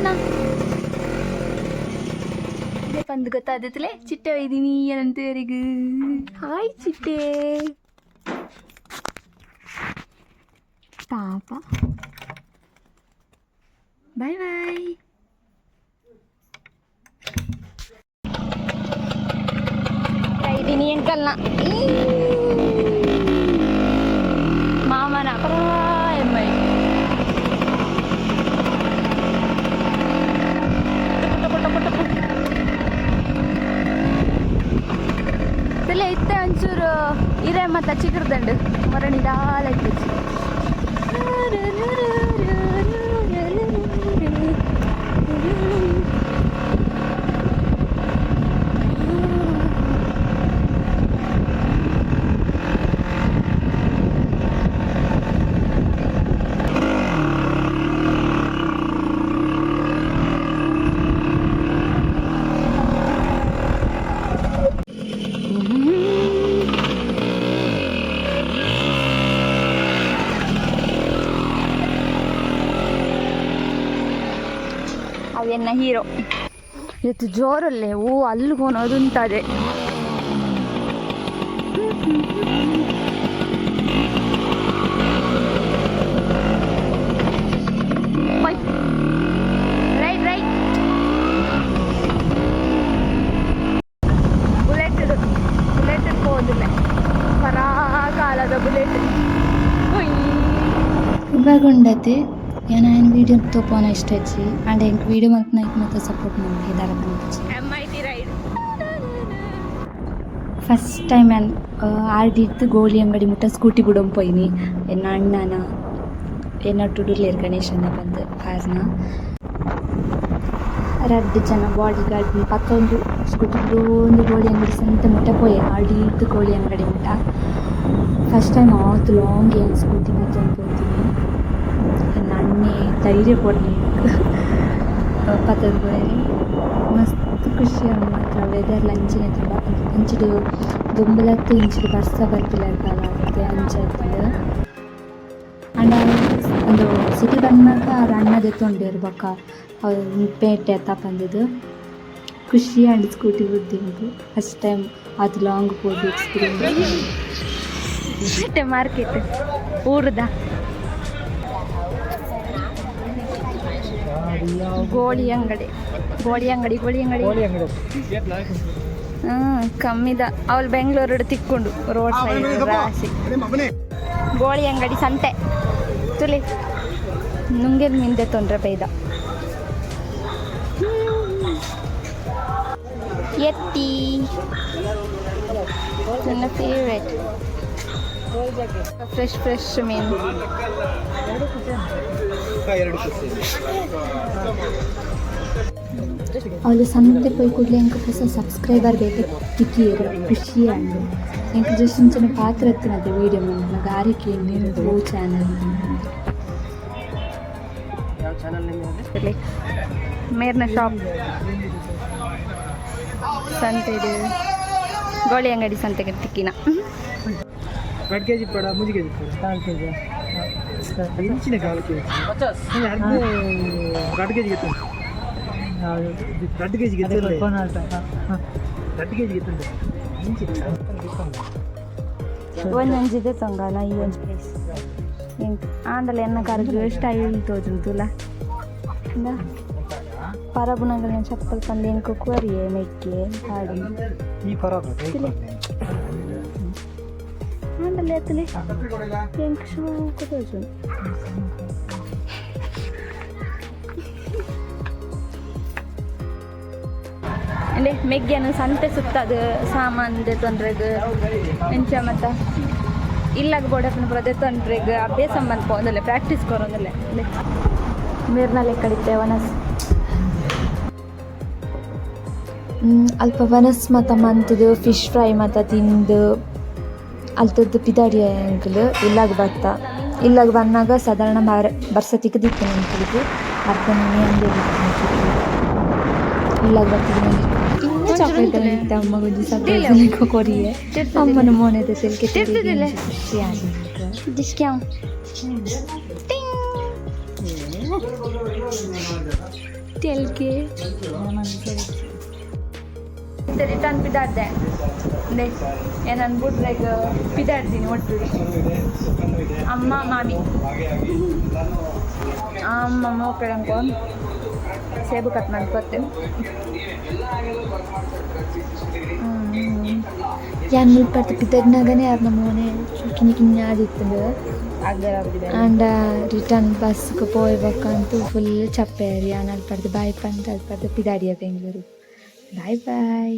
ಅಣ್ಣ ಪಂದ್ ಗೊತ್ತಾದತ್ಲೆ ಚಿಟ್ಟೆ ಒಯ್ದೀನಿ ಅನಂತವರೆಗೂ. ಹಾಯ್ ಚಿಟ್ಟೆ. ಪಾಪ. Bye bye. ಇದ್ದೀನಿ ಅಂಕಲ್ನ ಮಾಮನ ಎಮ್ಮೈ. ಇತ್ತಲೆ ಇತ್ತೆ ಒಂಚೂರು ಇರೆ ಮತ್ತ ಚಿಗುರ್ದಂಡು ಮರಣಿ ದಾಲ ಇತ್ತಿಚ್ಚಿ. ಅವೆನ್ನ ಹೀರೋ ಇವತ್ತು ಜೋರಲ್ಲೇ. ಓ, ಅಲ್ಲಿ ಹೋನೋದುಂತದೆ. Right right. Bullet, bullet ಹೋದಿಲ್ಲ. ಪರಾ ಕಾಲದ ಬುಲೆಟ್. ಇವಾಗ ಏನ ಏನು ವೀಡಿಯೋ ತೋಪೋನ ಇಷ್ಟ ಹೆಚ್ಚಿ ಆ್ಯಂಡ್ ಎಂಕ್ ವೀಡಿಯೋ ಮಲ್ಪುನ ಐಕ್ ಮಾತ ಸಪೋರ್ಟ್ ಮಲ್ಪಿ ದಾಲ ಪನ್ಪುಜಿ. MIT ride. First time ಯಾನ್ ಆರ್ ಡಿಡ್ದು ಗೋಳಿ ಅಂಗಡಿ ಮುಟ್ಟ ಸ್ಕೂಟಿ ಬುಡೊಂದು ಪೋಯಿನಿ. ಎನ್ನ ಅಣ್ಣನ ಎನ್ನೊಟ್ಟುಡುಲ್ಲೆರ್ ಗಣೇಶಣ್ಣ ಪಂದ್ ಕಾರ್ನ. ರಡ್ಡ್ ಜನ ಬಾಡಿ ಗಾರ್ಡ್ ಪತ್ತೊಂದು ಸ್ಕೂಟಿ ಬುಡೊಂದು ಗೋಳಿ ಅಂಗಡಿ ಸಂತೆ ಮುಟ್ಟ ಪೋಯೆ. ಆರ್ ಡಿಡ್ದು ಗೋಳಿ ಅಂಗಡಿ ಮುಟ್ಟ ಫಸ್ಟ್ ಟೈಮ್ ಆತ್ ಲಾಂಗ್ ಏನ್ ಸ್ಕೂಟಿ ಪತ್ತೊಂದು ಪೋತಿನಿ. ಎನ್ನ ಅಣ್ಣೆ ಧೈರ್ಯ ಕೊರ್ನೆ ಪತ್ತೊಂದು ಪೋಯೆರೆ. ಮಸ್ತ್ ಖುಷಿ ಆಂಡ್ ಮಾತ್ರ. ವೆದರ್ ಅಂಚನೆ ಇತ್ತುಂಡ. ಅಂಚಿಡ್ ದುಂಬುಲತ್ತ್ ಇಂಚಿಡ್ ಬರ್ಸ ಬರ್ಪಿಲೆಕ ಆತೆ ಅಂಚ ಇತ್ತ್ಂಡ್. ಆಂಡ ಉಂದು ಸಿಟಿ ಬನ್ನಗ ಆರ್ ಅಣ್ಣ ದೆತ್ತೊಂಡೆರ್ ಬೊಕ್ಕ ಪೇಟೆ ಅತ್ತ ಪಂದುದು. ಖುಷಿ ಆಂಡ್ ಸ್ಕೂಟಿ ಬುಡ್ದು ಫಸ್ಟ್ ಟೈಮ್ ಆತ್ ಲಾಂಗ್ ಪೋದು ಎಕ್ಸ್ಪೀರಿಯನ್ಸ್. ಮಾರ್ಕೆಟ್ ಊರುದ ಗೋಳಿ ಅಂಗಡಿ, ಗೋಳಿ ಅಂಗಡಿ, ಗೋಳಿ ಅಂಗಡಿ. ಕಮ್ಮಿದ ಅವಳು ಬೆಂಗಳೂರು ತಿಕ್ಕೊಂಡು ರೋಡ್ ಸೈಡ್ ರಾಶಿ ಗೋಳಿ ಅಂಗಡಿ ಸಂತೆ. ತುಲಿ ನುಂಗೆಲ್ ಮಿಂದೆ ತೊಂದರೆ ಬೈದ ಎತ್ತಿ. ನನ್ನ ಫೇವ್ರೆಟ್ ಫ್ರೆಶ್ ಫ್ರೆಶ್ ಮೀನು. ಅವ್ಲು ಸಂತೆ ಪೋಯಿ ಕೂಡ್ಲೆ ಎಂಕ್ ಪೊಸ ಸಬ್ಸ್ಕ್ರೈಬರ್ ಬೇತೆ ತಿಕ್ಕಿಯೆರ್. ಖುಷಿ ಆಂಡ್ ಎಂಕ್. ಜಸ್ಟ್ ಇಂಚನೆ ಪಾತ್ರ ಇತ್ತಿನತೆ ವೀಡಿಯೋ ಮಲ್ಪುನಗ ಆರ್ ಕೇಂಡೆರ್ ಒವು ಚಾನಲ್. ಇಲ್ಲಿ ಮೇರ್ನ ಶಾಪ್ ಸಂತೆ ಇದು. ಗೋಳಿ ಅಂಗಡಿ ಸಂತೆಗೆ ತಿಕ್ಕಿನ. ಎರಡು ಕೆಜಿ ಪಡ, 3 ಕೆಜಿ ಪಡ, ಕಾಲು ಕೆಜಿ ಇಂಚಿನ ಕಾಲು ಕೆಜಿ ಅರ್ಧ 2 ಕೆಜಿಗೆ ಎತ್ತುಂಟು. 2 ಕೆಜಿಗೆ ಎತ್ತುಂಟು, 2 ಕೆಜಿಗೆ ಎತ್ತುಂಟು ಇಂಚಿನ. ಒಂದೊಂಜಿದೆ ತೊಂಗನ ಈ ಒಂಜಿ ಪ್ಲೇಸ್ ಎಂಕ್ ಆಂಡಲ ಎನ್ನ ಕಾರ್ಗ್ ಸ್ಟೈಲ್ ತೋಜುಂತುಲ. ಇಂದ ಪರಬುನಗಲ್ನ ಚಪ್ಪಲ್ ಪಂದ್ ಎಂಕ್ ಕೊರಿಯೆ ಮೆಕ್ಕೆ ಪಾಡಿ. ಈ ಪರಬ. ಆಂಡಲ ಎತ್ತಲೆ ಎಂಕ್ ಶೋಕು ತೋಜುಂಡು. ಅಂಡೆ ಮೆಗ್ಗೆನು ಸಂತೆ ಸುತ್ತದು ಸಾಮಾನ್ ತೊಂದ್ರೆಗ್ ಎಂಚ ಮತ್ತ ಇಲ್ಲಾಗ ಬೋಡಪ್ಪನ ಪೂರ ತೊಂದ್ರೆಗ್ ಅಭ್ಯಾಸ ಮನ್ಪೊಂದಲ್ಲ, ಪ್ರಾಕ್ಟೀಸ್ ಕೊರೊಂದಲ್ಲ. ಮೇರ್ನ ಲೆಕ್ಕಡಿತ್ತೆ ವನಸ್. ಅಲ್ಪ ವನಸ್ ಮಾತ ಮಂತುದು, ಫಿಶ್ ಫ್ರೈ ಮಾತ ತಿಂದು ಅಲ್ತದ್ದು ಪಿದಾಡಿಯ ಎಂಕುಲು ಇಲ್ಲಾಗ ಬತ್ತ. ಇಲ್ಲಾಗ ಬನ್ನಾಗ ಸಾಧಾರಣ ಬಾರ ಬರ್ಸ ತಿಕ್ಕದಿತ್ತು ಎಂಕುಲಿಗ್. ಅರ್ಧ ನೆನೆಯೊಂದೇ ಇತ್ತು. ಇಲ್ಲಾಗ ಬತ್ತಿದ್ ಕಿನ್ನ ಚಾಕ್ಲೇಟ್ ಇತ್ತೆ. ಅಮ್ಮಗ್ ಒಂಜಿ ಸರ್ಪ್ರೈಸ್ ಲೆಕ್ಕ ಕೊರಿಯೆ. ಅಮ್ಮನ ಮೋನೆದ ತೆಲಿಕೆ ತಿರ್ತದಿಲ್ಲ. ಖುಷಿ ಆಂಡ್ ಎಂಕ್. ಡಿಸ್ಕ್ಯಾವ್. ತೆಲ್ಕೆ. ರಿಟರ್ನ್ ಪಿದಾಡ್ದೆ ಅಂದೆ ಏನನ್ ಬುಡ್ರೆಗ್ ಪಿದಾಡ್ತೀನಿ ಒಟ್ಟು. ಅಮ್ಮ, ಮಾಮಿ, ಅಮ್ಮ ಮೋಕಡೆ ಅನ್ಕೊಂಡು ಸೇಬು ಕಟ್ ಮಾಡ್ಕೊತ್ತೆ. ಯಾನ್ ಮುಲ್ಪರ್ದ್ ಪಿದಡ್ನಗನೇ ಆರ್ನ ಮೋನೆ ಕಿನ್ನಿ ಕಿನ್ನಿ ಆದಿತ್ತುಂಡು. ಆಂಡ ರಿಟರ್ನ್ ಬಸ್ಗೆ ಪೋಯಿ ಬೊಕ್ಕಂತೂ ಫುಲ್ ಚಪ್ಪೆ. ಯಾನ್ ಅಲ್ಪರ್ದ್ ಬಾಯ್ ಪಂದ್ ಅಲ್ಪರ್ದ್ ಪಿದಾಡಿಯ ಬೆಂಗ್ಳೂರು. Bye boy.